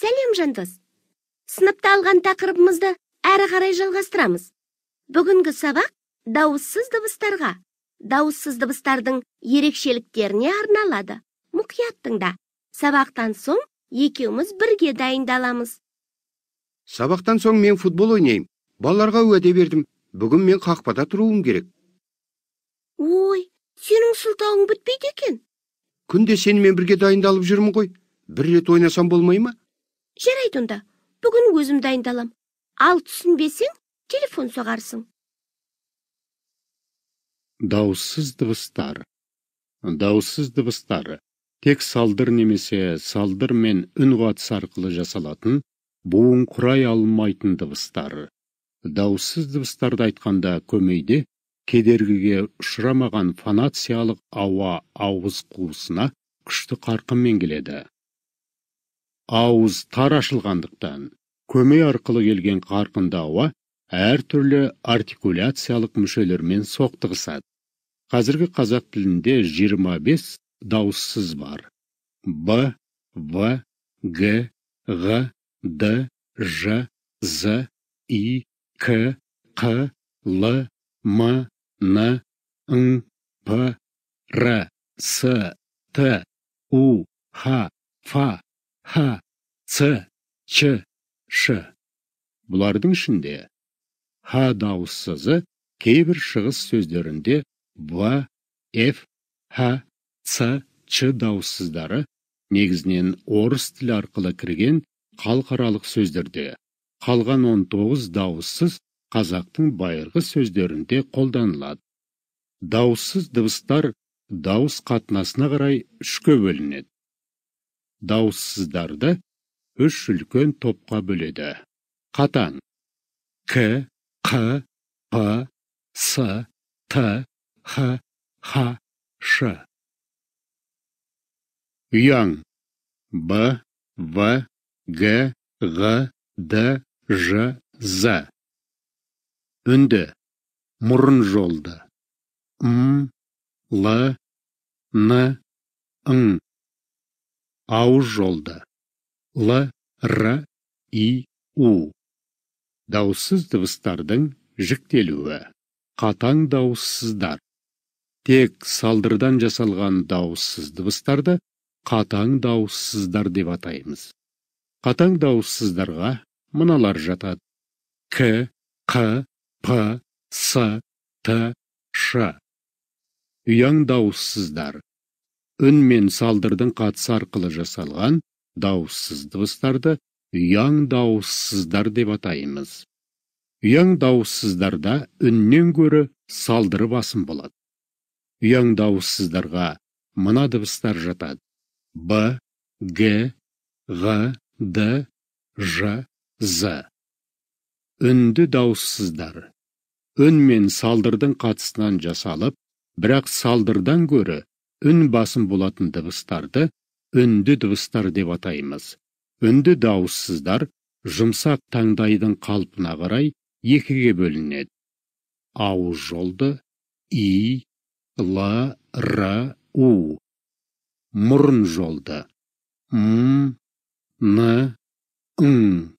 Сәлем, Жандос. Сыныпта алған тақырыбымызды әрі қарай жалғастырамыз. Бүгінгі сабақ дауыссыз дыбыстарға, дауыссыз дыбыстардың ерекшеліктеріне арналады. Мұқият тыңда. Сабақтан соң екеуміз бірге дайындаламыз. Сабақтан соң мен футбол ойнаймын. Балаларға уәде бердім. Бүгін мен қақпада тұруым керек. Ой, сенің сылтауың бітпейді екен. Күнде сенімен бірге дайындалып жүрмін ғой. Бір рет ойнасам болмай ма? Жарайды онда. Бүгін өзім дайындалам. Ал түсінбесең, телефон соғарсың. Дауыссыз дыбыстар. Дауыссыз дыбыстар тек салдыр немесе салдыр мен үн қатысы арқылы жасалатын буын құрай алмайтын дыбыстар. Дауыссыз дыбыстарды айтқанда көмейде кедергіге ұшырамаған фонациялық ауа ауыз қуысына күшті қарқынмен келеді. Ауыз тар ашылғандықтан көмей арқылы келген қарқынды ауа әртүрлі артикуляциялық мүшелермен соқтығысады. Қазіргі қазақ тілінде 25 дауыссыз бар. Б, В, Г, Ғ, Д, Ж, З, И, К, Қ, Л, М, Н, Ң, П, Р, С, Т, У, Х, Ф, Х, Ц, Ч, Ш. Бұлардың ішінде Х дауыссызы кейбір шығыс сөздерінде В, Ф, Х, Ц, Ч дауыссыздары негізінен орыс тілі арқылы кірген халықаралық сөздерде, қалған 19 дауыссыз қазақтың байырғы сөздерінде қолданылады. Дауыссыз дыбыстар дауыс қатынасына қарай үшке бөлінеді. Дауыссыздарды үш үлкен топқа бөледі. Қатаң: К, Қ, П, С, Т, Х, Х, Ш. Ұяң: Б, В, Г, Ғ, Д, Ж, З. Үнді: мұрын жолды. М, Л, Н, Ң. Ауыз жолды. Л, Р, И, У. Дауыссыз дыбыстардың жіктелуі. Қатаң дауыссыздар. Тек салдырдан жасалған дауыссыз дыбыстарды қатаң дауыссыздар деп атаймыз. Қатаң дауыссыздарға мыналар жатады: К, Қ, П, С, Т, Ш. Ұяң дауыссыздар. Үн мен салдырдың қатысы арқылы жасалған дауыссыз дыбыстарды ұяң дауыссыздар деп атаймыз. Ұяң дауыссыздарда үннен гөрі салдыры басым болады. Ұяң дауыссыздарға мына дыбыстар жатады: Б, Г, Ғ, Д, Ж, З. Үнді дауыссыздар. Үн мен салдырдың қатысынан жасалып, бірақ салдырдан гөрі үн басым болатын дыбыстарды үнді дыбыстар деп атаймыз. Үнді дауыссыздар жұмсақ таңдайдың қалпына қарай екіге бөлінеді. Ауыз жолды: И, Л, Р, У. Мұрын жолды: М, Н, Ң.